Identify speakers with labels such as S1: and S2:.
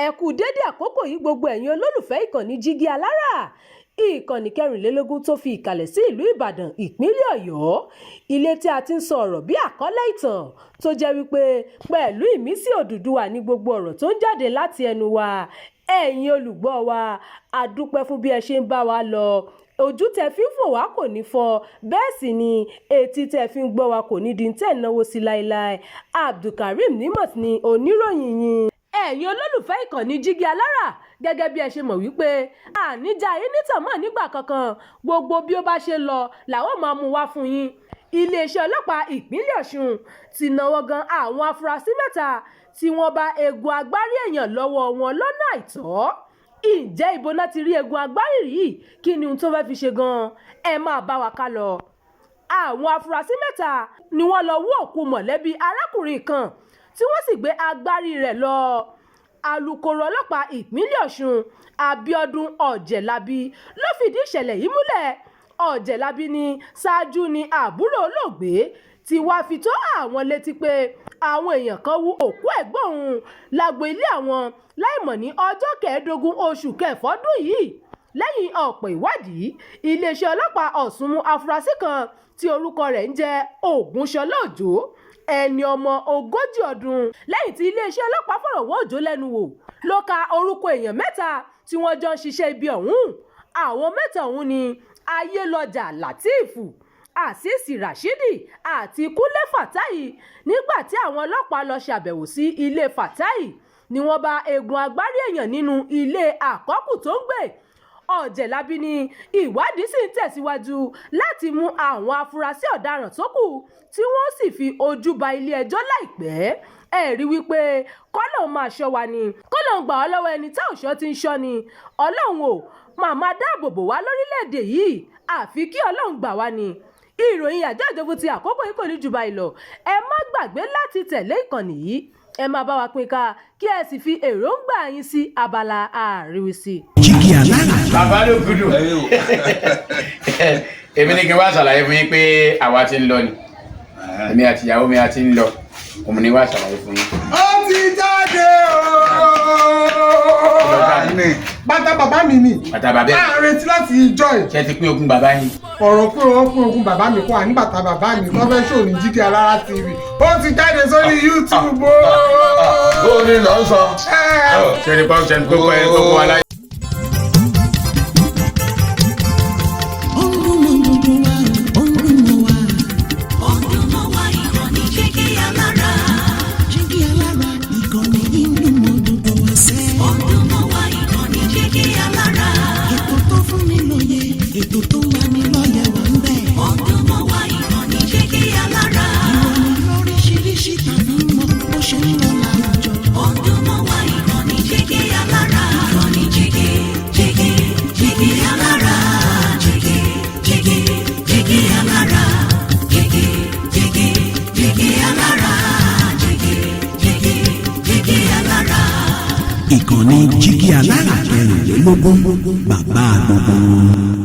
S1: Ẹ kú dédé àkókò yìí, gbogbo ẹ̀yin olólùfẹ́ ìkànnì Jígí Alára, ìkànnì 24 tó fi ìkàlẹ̀ sí ìlú Ìbàdàn, ìpínlẹ̀ Ọ̀yọ́, ilé tí a ti ń sọ ọ̀rọ̀ bí àkọlé ìtàn tó jẹ́ wípé pẹ̀lú ìmísí Odùduwà ní gbogbo ọ̀rọ̀ tó ń jáde láti ẹnu wa. Ẹ̀yin olùgbọ́ wa, a dúpẹ́ fún bí ẹ ṣe ń bá wa lọ. Ojú tẹ fi ń fò wá kò ní fọ́, bẹ́ẹ̀ sì ni etí tẹ fi ń gbọ́ wa kò ní di tẹ̀ náwó sí láéláé. Abdulkareem Nimot ni oníròyìn yín. Ẹ̀yin olólùfẹ́ ìkànnì Jígí Alára, gẹ́gẹ́ bí ẹ ṣe mọ̀ wípé àníjà yín nítàn mọ́ nígbà kankan, gbogbo bí ó bá ṣe lọ làwọn máa mú wá fún yín. Iléeṣẹ́ ọlọ́pàá ìpínlẹ̀ Ọ̀ṣun ti náwó gan àwọn afurasí mẹ́ta tí wọ́n bá eegun agbárí èèyàn lọ́wọ́ wọn lọ́nà àìtọ́. Ǹjẹ́ ibo náà ti rí eegun agbárí yìí? Kí ni ohun tó fẹ́ fi ṣe gan-an? Ẹ máa bá wa ká lọ. Àwọn afurasí mẹ́ta ni wọ́n lọ wú òkú mọ̀lẹ́bí arákùnrin kan tí wọ́n sì gbé agbárí rẹ̀ lọ. Alūkkóró ọlọ́pàá ìpínlẹ̀ Ọ̀ṣun, Abiodun Ọ̀jẹ̀lábí, ló fìdí ìṣẹ̀lẹ̀ yìí múlẹ̀. Ọ̀jẹ̀lábí ní ṣáájú ní àbúrò olóògbé tí wàá fi tó àwọn létí pé àwọn èèyàn kan wú òkú ẹ̀gbọ́n òun lágbo ilé àwọn láìmọ̀ ní ọjọ́ 15 oṣù kẹfà ọdún yìí. Lẹ́yìn ọ̀pọ̀ ìwádìí, iléeṣẹ́ ọlọ́pàá Ọ̀ṣun mú afurasí kan tí orúkọ rẹ̀ ń jẹ́ Ògúnṣọlá Òjó, ẹni ọmọ 40 ọdún. Lẹ́yìn tí iléeṣẹ́ ọlọ́pàá fọ̀rọ̀ wá Òjó lẹ́nu wò ló ka orúkọ èèyàn mẹ́ta tí wọ́n jọ ń ṣiṣẹ́ ibi ọ̀hún. Àwọn mẹ́ta ọ̀hún ni Ayélọ́jà Lateef, Azeez Rasheed àti Kúnlé Fatai. Nígbà tí àwọn ọlọ́pàá lọ ṣàbẹ̀wò sí ilé Fatai ni wọ́n bá eegun agbárí èèyàn nínú ilé àkọ́kù tó ń gbé. Ọ̀jẹ̀lábí ní ìwádìí sì ń tẹ̀síwájú láti mú àwọn afurasí ọ̀daràn tó kù, tí wọ́n sì fi ojú ba ilé-ẹjọ́ láìpẹ́. Ẹ rí wípé kọ́lọ́un máa ṣọ́ wa ni, kọ́lọ́un gbà wá lọ́wọ́ ẹni tá òṣọ́ ti ń ṣọ́ ni. Ọlọ́run ò máa dáàbò bò wá lórílẹ̀‐èdè yìí, àfi kí Ọlọ́run gbà wá ni. Ìròyìn àjọ ìjọba ti àkókò yìí kò ní jù báyìí lọ. Ẹ má gbàgbé láti tẹ̀lé ìkànnì yìí, ẹ máa bá wa pín ká, kí ẹ sì fi èròǹgbà yín sí abala àríwísí.
S2: Jígí Alára.
S3: Bàbá ló gudu. Èmi ní kí n wá ṣàlàyé fún yín pé àwa ti ń lọ ni, èmi àti ìyàwó mi a ti ń lọ. Òun ni wá ṣàlàyé fún yín.
S4: Ó ti jáde ooo. Bàtà bàbá mi ni.
S3: Bàtà bàbá ẹ̀.
S4: À ń retí láti ìjọ ẹ̀.
S3: Ṣé ti pín ogún bàbá yín?
S4: Ọ̀rọ̀ pé wọ́n pín ogún bàbá mi kọ́, àní bàtà bàbá mi tó fẹ́ ṣò ní Jígí Alára TV. Ó ti jáde sórí YouTube ooo.
S5: Ó ní lọ sọ.
S3: Ṣé ní pọ́n ṣe ní kókó ẹ kókó wa láyé.
S2: Ó ń dún mọ́ gbogbo wa, ó ń dún mọ́ wa.
S6: Ó ń dún mọ́ wa, ìkànnì Jígí Alára.
S2: Jígí Alára, ìkànnì yìí ń dún mọ́ gbogbo wa sẹ́.
S6: Ó ń dún mọ́ wa, ìkànnì Jígí Alára.
S2: Ètò tó fún ni lóye, ètò tó ń lani lọ́yẹ̀ wà ń bẹ̀.
S6: Ó ń dún mọ́ wa, ìkànnì Jígí Alára.
S2: Ìròyìn lóríṣiríṣi tàbí mọ bó ṣe ń lọ láwùjọ.
S6: Ó ń dún mọ́ wa, ìkànnì Jígí Alára. Ìkànnì Jígí, Jígí, Jígí Alára. Jígí, Jígí, Jígí Alára. Jígí, Jígí, Jígí Alára. Jígí, Jígí, Jígí Alára.
S2: Ìkànnì Jígí Alára 24, bàbá gbogbo wọn.